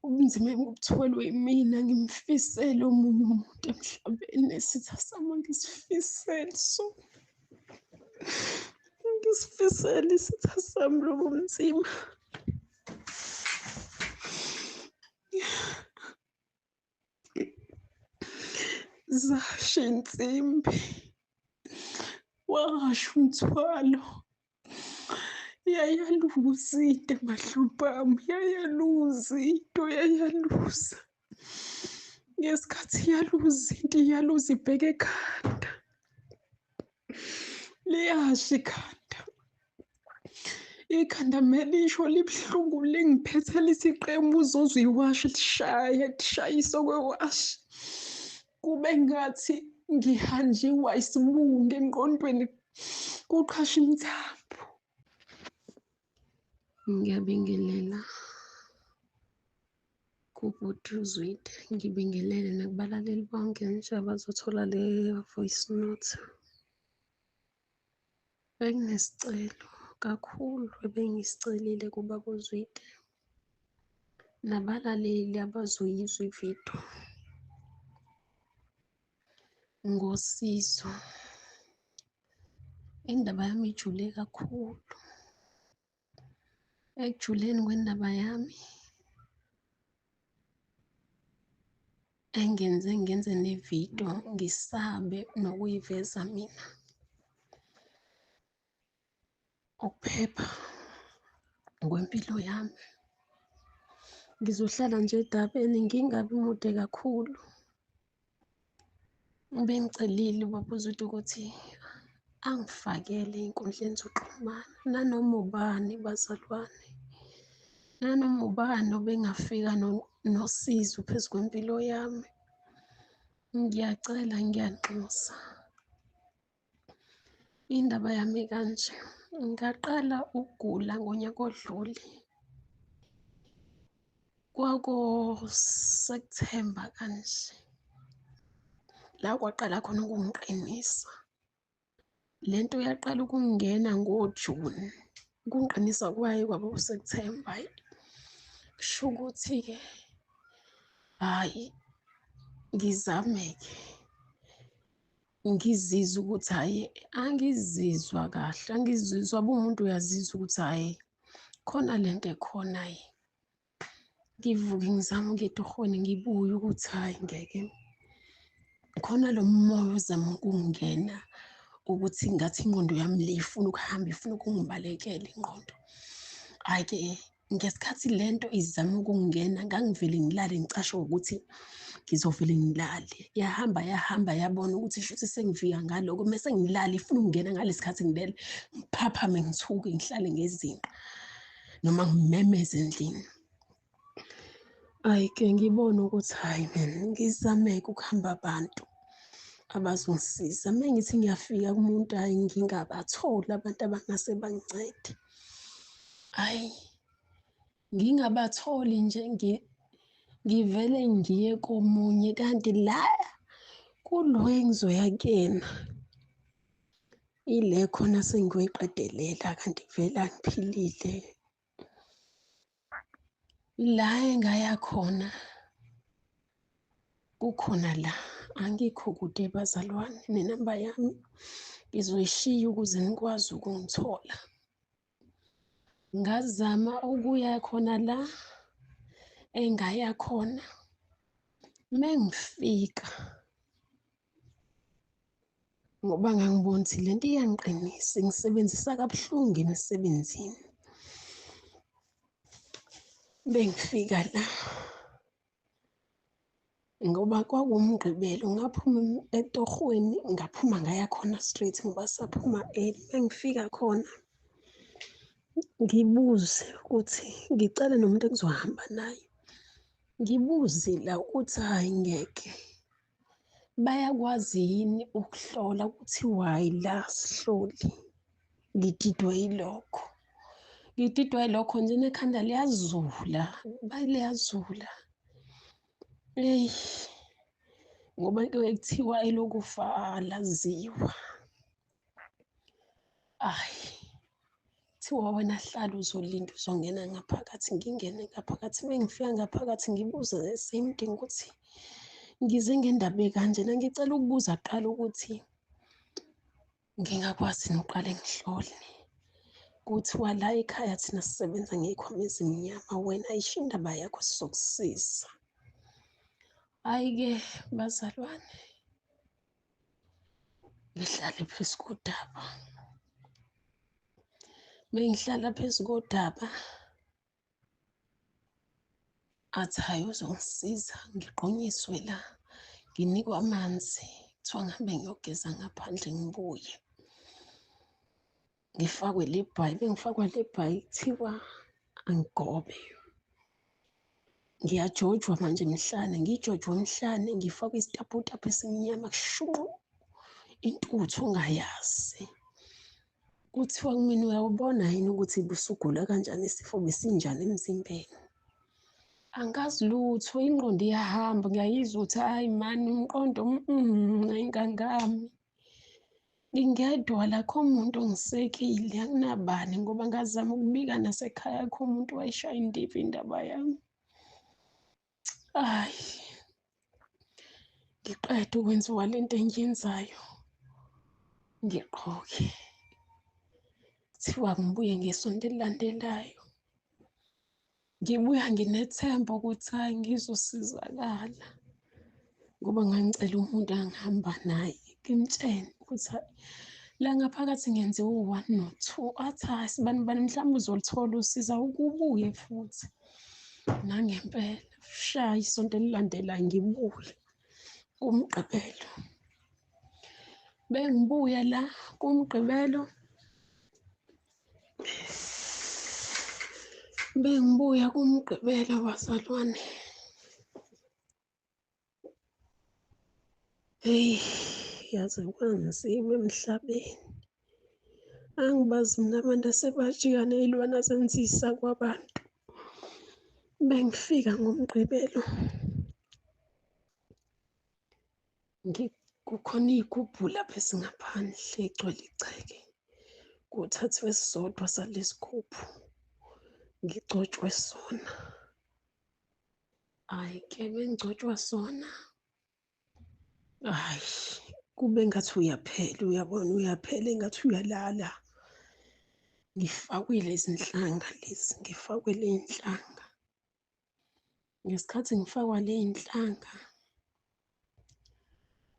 Ubunzima engibuthwelwe yimina ngimfisele omunye umuntu emhlabeni, nesitha sami angisifiseli sona. Ngisifisele isitha sami lobu bunzima. Zasha insimbi, washa umthwalo. Yayaluza into emahlombe ami, yayaluza into, yayaluza. Ngesikhathi iyaluza into, iyaluza ibheke ekhanda. Liyasha ikhanda. Ikhanda melisho libuhlungu lingiphethe lithi qemu uzozwa iwashi lishaya, lishayisa okwewashi. Kube ngathi ngihanjiwa isibungu engqondweni, kuqhasha imithambo. Ngiyabingelela kubhuti uZwide, ngibingelele nakubalaleli bonke nje abazothola le voice note. Benginesicelo kakhulu ebengisicelile kubaba uZwide nabalaleli abazoyizwa ividiyo ngosizo. Indaba yami ijule kakhulu. Ekujuleni kwendaba yami engenze ngenze nevidiyo ngisabe nokuyiveza mina. Ukuphepha kwempilo yami. Ngizohlala nje edabeni ngingabi mude kakhulu. Bengicelile ubaba uZwide ukuthi angifakele ey'nkundleni zokuxhumana nanoma ubani bazalwane, nanoma ubani obengafika nosizo phezu kwempilo yami. Ngiyacela, ngiyanxusa. Indaba yami ikanje, ngaqala ukugula ngonyaka odlule kwako-September kanje, la kwaqala khona ukungiqinisa. Le nto yaqala ukungena ngoJuni, ukungiqinisa kwayo kwaba uSeptember. Kusho ukuthi-ke hhayi ngizame-ke ngizizwe ukuthi hhayi angizizwa kahle, angizizwa umuntu uyazizwa ukuthi hhayi khona le nto ekhona hhayi. Ngivuke ngizame ukuya etohweni ngibuye ukuthi hhayi ngeke, khona lo moya ozama ukungena ukuthi ngathi ingqondo yami le ifuna ukuhamba, ifuna ukungibalekela ingqondo. Hhayi-ke ngesikhathi le nto izama ukungena ngangivele ngilale ngicashe ukuthi ngizovele ngilale. Yahamba yahamba yabona ukuthi shuthi sengifika ngaloko, mese ngilale ifuna ukungena ngalesi khathi ngilele, ngiphaphame ngithuke ngihlale ngezinqa noma ngimemeze endlini. Hhayi-ke ngibone ukuthi hhayi mina ngizame-ke ukuhamba abantu abazongisiza. Uma ngithi ngiyafika kumuntu hhayi ngingabatholi abantu abangase bangincede. Hhayi ngingabatholi nje ngivele ngiye komunye kanti la kulo engizoya kuyena ile khona sengiyoyiqedelela kanti vele angiphilile. La engaya khona kukhona la angikho kude bazalwane, nenamba yami ngizoyishiya ukuze nikwazi ukungithola. Ngazama ukuya khona la engaya khona, mengifika ngoba ngangibona ukuthi le nto iyangiqinisa, ingisebenzisa kabuhlungu emsebenzini. Bengifika la ngoba kwakuwumgqibelo, ngaphuma etohweni ngaphuma ngaya khona straight ngoba saphuma early. Mengifika khona ngibuze ukuthi ngicela nomuntu engizohamba naye, ngibuze la ukuthi hhayi ngeke bayakwazi yini ukuhlola ukuthi why la sihloli. Ngididwe yilokho, ngididwe yilokho nje nekhanda liyazula, liyazula. Eyi ngoba kuthiwa elokufa alaziwa. Ayi kuthiwa Kuthiwa wena hlala uzolinda uzongena ngaphakathi. Ngingene ngaphakathi, mengifika ngaphakathi ngibuze the same thing ukuthi ngize ngendaba ekanjena. Ngicela ukubuza kuqala ukuthi ngingakwazi yini ukuqale ngihlole. Kuthiwa la ekhaya thina sisebenza ngey'khwama ezimnyama, wena ayisho indaba yakho sizokusiza. Hhayi-ke bazalwane, ngihlale phezu kodaba. Mengihlala phezu kodaba, athi hhayi uzongisiza ngigqunyiswe la, nginikwe amanzi, kuthiwa ngihambe ngiyogeza ngaphandle ngibuye. Ngifakwe le bhayi, bengifakwa le bhayi kuthiwa angigobe. Ngiyajojwa manje emhlane, ngijojwe emhlane, ngifakwe isitaputapu esimnyama kushunqa intuthu ongayazi. Kuthiwa kumina uyawubona yini ukuthi busugula kanjani, isifo besinjani emzimbeni. Angazi lutho, ingqondo iyahamba, ngiyayizwa ukuthi hhayi mani umqondo ayingangami. Ngingedwa la, akukho muntu ongisekile, anginabani ngoba ngazama ukubika nasekhaya akukho umuntu owayishaya indiva indaba yami. Hhayi, ngiqede ukwenziwa le nto engiyenzayo, ngiqoke. Kuthiwa ngibuye ngesonto elilandelayo. Ngibuya nginethemba ukuthi hhayi ngizosizakala ngoba ngangicela umuntu engangihamba naye ngimtshene ukuthi hhayi la ngaphakathi ngenziwe u-one no-two. Athi hhayi sibanibani mhlawumbe uzoluthola usizo, awuke ubuye futhi. Nangempela shaya isonto elilandelayo ngibuye kuMgqibelo. Bengibuya la kuMgqibelo, bengibuya kuMgqibelo bazalwane. Hheyi, yaze kwanzima emhlabeni. Angibazi mina abantu asebajika ney'lwane azenzisa kwabantu. Bengifika ngoMgqibelo, kukhona iy'gubhu lapha ezingaphandle ey'gcwele igceke. Kuthathwe esisodwa salesi gubhu, ngigcotshwe sona. Hhayi-ke mengigcotshwa sona, hhayi kube ngathi uyaphela, uyabona uyaphela engathi uyalala. Ngifakwe lezi nhlanga lezi, ngifakwe ley'nhlanga. Ngesikhathi ngifakwa ley'nhlanga,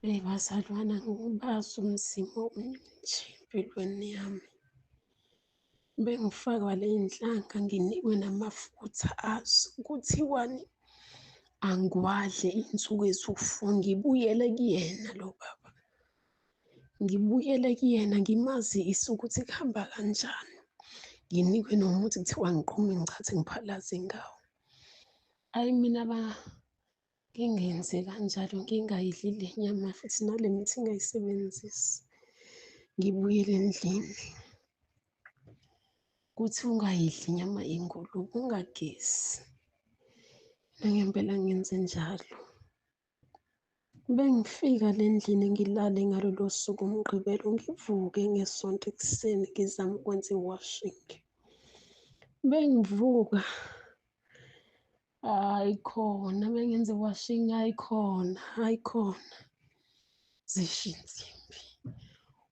eyi bazalwane angibazi umzimba omunje empilweni yami. Bengifakwa ley'nhlanga nginikwe namafutha azo, kuthiwani angiwadle iy'nsuku eziwu-four ngibuyele kuyena lo baba. Ngibuyele kuyena ngimazise ukuthi kuhamba kanjani. Nginikwe nomuthi kuthiwa ngiqhume ngichathe ngiphalaze ngawo. Hhayi mina ngingenze kanjalo ngingayidli le nyama futhi nale mithi ngingayisebenzisi. Ngibuyele endlini. Kuthi ungayidli inyama yengulube, ungagezi. Nangempela ngenze njalo. Bengifika le ndlini ngilale ngalolo suku uMgqibelo, ngivuke ngeSonto ekuseni ngizama ukwenza i-washing. Bengivuka, hhayi khona mengenza i-washing, hhayi khona, hhayi khona. Zisha insimbi,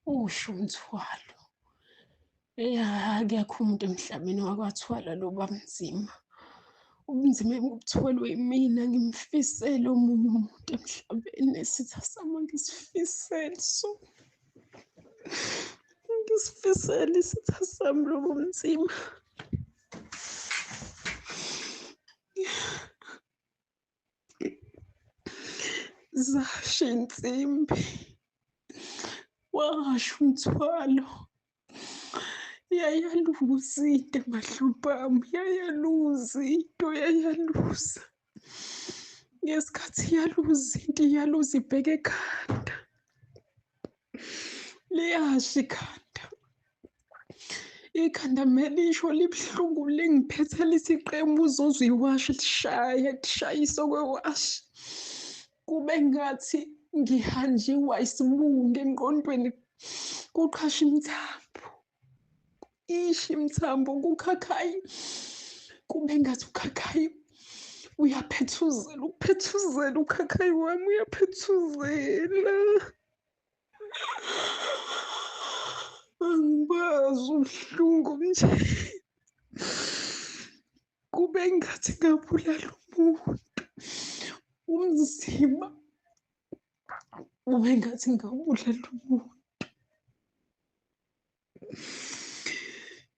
usho umthwalo. Eyi akekho umuntu emhlabeni owake wathwala loba bunzima. Ubunzima engibuthwelwe yimina ngimfisele omunye umuntu emhlabeni, nesitha sami angisifiseli sona. Angisifiseli isitha sami lobu bunzima. Zasha insimbi, washa umthwalo. Yayaluza into emahlombe ami, yayaluza into, yayaluza. Ngesikhathi iyaluza into, iyaluza ibheke ekhanda. Liyasha ikhanda. Ikhanda melisho libuhlungu lingiphethe lithi qemu uzozwa iwashi lishaya, lishayisa okwewashi. Kube ngathi ngihanjiwa isibungu engqondweni, kuqhasha imithambo. Isho imithambo kukhakhayi, kube ngathi ukhakhayi uyaphethuzela, uphethuzela ukhakhayi wami uyaphethuzela. Angibazi ubuhlungu nje, kube ngathi ngabulala umuntu, umzimba kube ngathi ngabulala umuntu.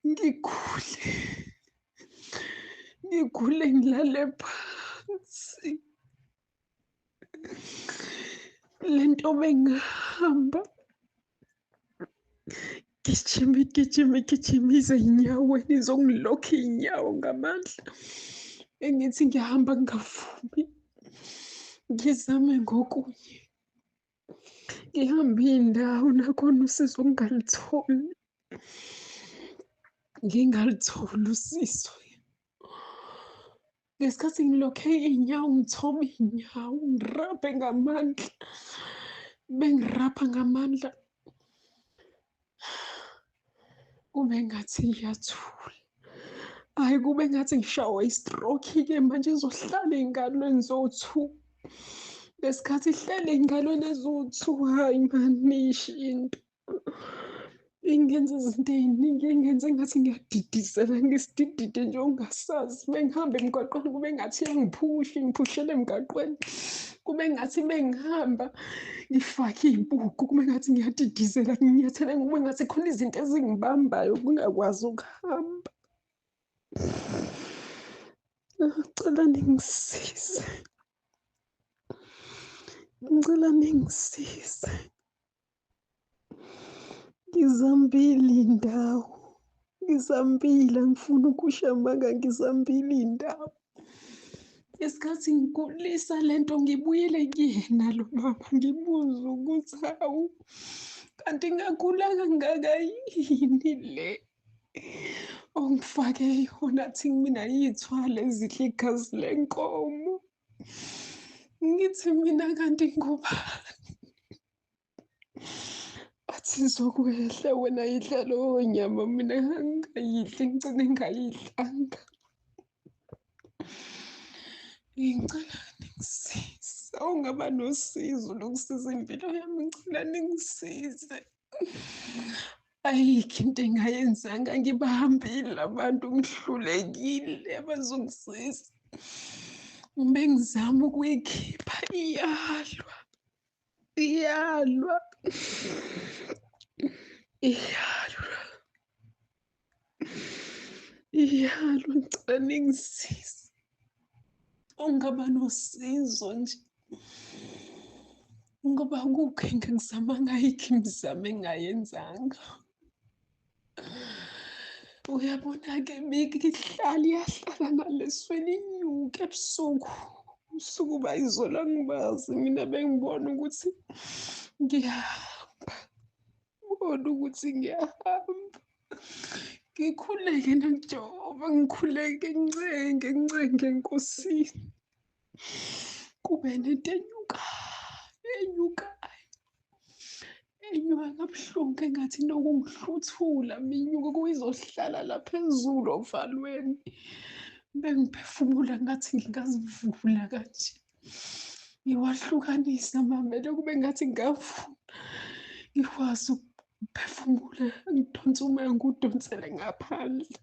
Ngikhule, ngikhule ngilale phansi. Le nto bengihamba gijima gijima gijima ize ey'nyaweni izongilokha iy'nyawo ngamandla. Engithi ngiyahamba ngingavumi, ngizame ngokunye. Ngihambe iy'ndawo nakhona usizo ngingalutholi, ngingalutholi usizo. Ngesikhathi ngilokhe iy'nyawo ngithoba iy'nyawo ngirabhe ngamandla, bengirabha ngamandla kube ngathi ngiyathula. Hhayi kube ngathi ngishawe i-stroke-ke manje izohlala ey'ngalweni zowu-two. Ngesikhathi ihleli ey'ngalweni eziwu-two, hhayi mani isho into. Ingenza izinto ey'ningi, ingenza engathi ngiyadidizela, ngisididide nje ongasazi. Bengihamba emgwaqweni kube ngathi iyangiphusha, ingiphushela emgaqweni. Kube ngathi bengihamba ngifake iy'buko, kube ngathi ngiyadidizela, nginyathele, kube ngathi khona izinto ezingibambayo ngingakwazi ukuhamba. Ngicela ningisize, ngicela ningisize. Ngizambile iy'ndawo, ngizambile, angifuni ukusho amanga, ngizambile iy'ndawo. Ngesikhathi ngikhulisa le nto ngibuyele kuyena lo mama ngibuze ukuthi hawu, kanti ngakhula kangaka yini le ongifake yona, athi mina yithwale zidla igazi lenkomo. Ngithi mina kanti ngubani? Athi izokwehla wena yidla leyo nyama, mina ngingayidli, ngigcine ngingayidlanga. Ngicela ningisize, ongaba nosizo lokusiza impilo yami, ngicela ningisize. Ayikho into engayenzanga, ngibahambile abantu, ngihlulekile abazongisiza. Bengizama ukuyikhipha iyalwa, iyalwa, iyalwa, iyalwa. Ngicela ningisize, ongaba nosizo nje, ngoba akukho engingizamanga, ayikho imizamo engingayenzanga. Uyabona-ke ihlala iyahlala nalesweni inyuke ebusuku. Ubusuku bayizolo angibazi mina, bengibona ukuthi ngiyahamba, ngibona ukuthi ngiyahamba. Ngikhuleke nakuJehova, ngikhuleke ngincenge, ngincenge eNkosini. Kube nento enyukayo, enyukayo, enyuka kabuhlungu engathi inokungihluthula, minyuka kuyizohlala la phezulu ovalweni. Bengiphefumula ngathi ngingazivula kanje, ngiwahlukanise amabele kube ngathi ngingavula, ngikwazi ukuphefumula, ngidonse umoya ngiwudonsele ngaphandle.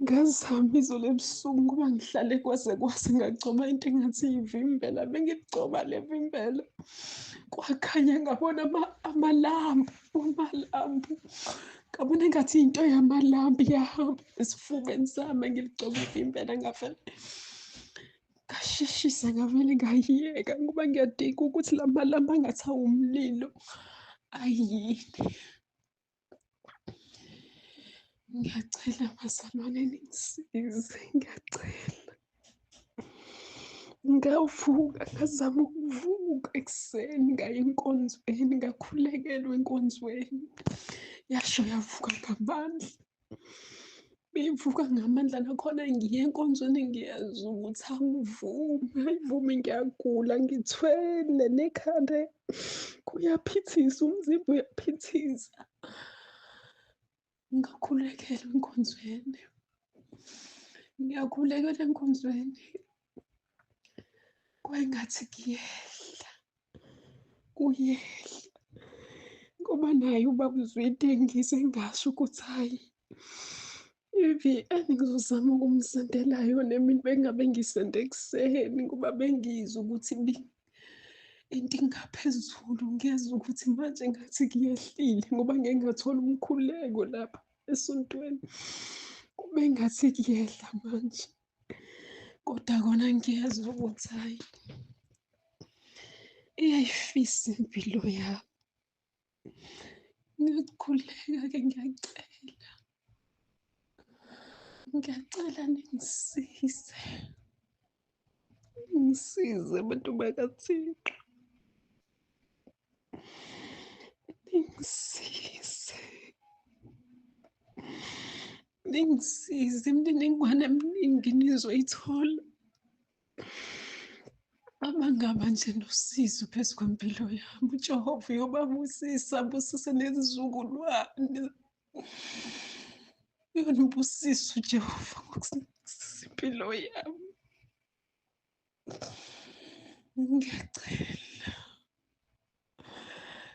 Ngazama izolo ebusuku ngoba ngihlale kwaze kwase ngagcoba into engathi ivimbela, bengigcoba le vimbela. Kwakhanya ngabona amalambu, amalambu. Ngabona engathi into yamalambu iyahamba esifubeni sami, ngiligcoba ivimbela, ngavele ngasheshisa ngavele ngayiyeka ngoba ngiyadinga ukuthi la malambu angathi awumlilo ayini. Ngiyacela bazalwane ningisize, ngiyacela. Ngavuka, ngazama ukuvuka ekuseni ngaya enkonzweni, ngakhulekelwa enkonzweni. Yasho yavuka ngamandla. Beyivuka ngamandla nakhona ngiye enkonzweni ngiyazi ukuthi angivumi, ayivumi, ngiyagula, ngithwele nekhanda kuyaphithisa, umzimba uyaphithiza. Ngakhulekela enkonzweni, ngiyakhulekela enkonzweni, kwayengathi kuyehla, kuyehla. Ngoba naye ubaba uZwide ngize ngasho ukuthi hhayi, i-V_N ngizozama ukumsendela yona emini, bengabe ngisende ekuseni ngoba bengizwa ukuthi into ingaphezulu. Ngiyezwa ukuthi manje ngathi kuyehlile ngoba ngeke ngathola umkhuleko lapha esontweni. Kube ngathi kuyehla manje, kodwa kona ngiyezwa ukuthi hhayi, iyayifisa impilo yami. Ngiyakhuleka-ke, ngiyacela, ngiyacela ningisize, ningisize bantu bakaThixo, ningisize, ningisize. Imininingwane eminingi nizoyithola. Abangaba nje nosizo phezu kwempilo yami, uJehova uyobabusisa, abusise nezizukulwane. Uyonibusisa uJehova ngokusindisa impilo yami. Ngiyacela,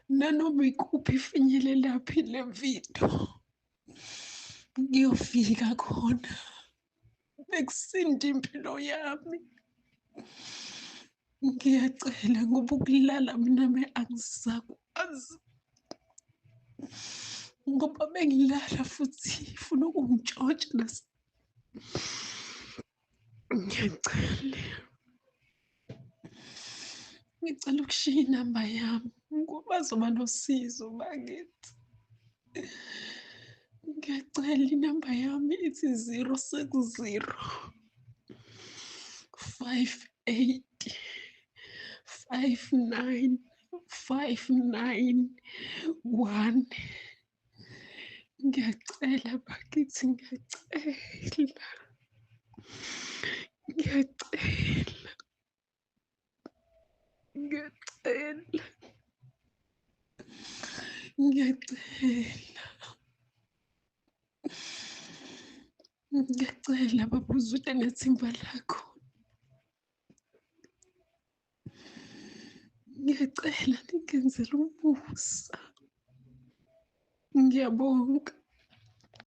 nanoma ikuphi ifinyelelaphi le video, ngiyofika khona bekusinda impilo yami. Ngiyacela ngoba ukulala mina angisakwazi, ngoba bengilala futhi ifuna ukungintshontsha. Ngiyacela, ngicela ukushiya inamba yami ngoba bazoba nosizo bakithi. Ngiyacela, inamba yami ithi 060 58 59 59 1. Ngiyacela bakithi, ngiyacela, ngiyacela, ngiyacela, ngiyacela, ngiyacela baba uZwide nethimba lakho. Ngiyacela ningenzele umusa. Ngiyabonga.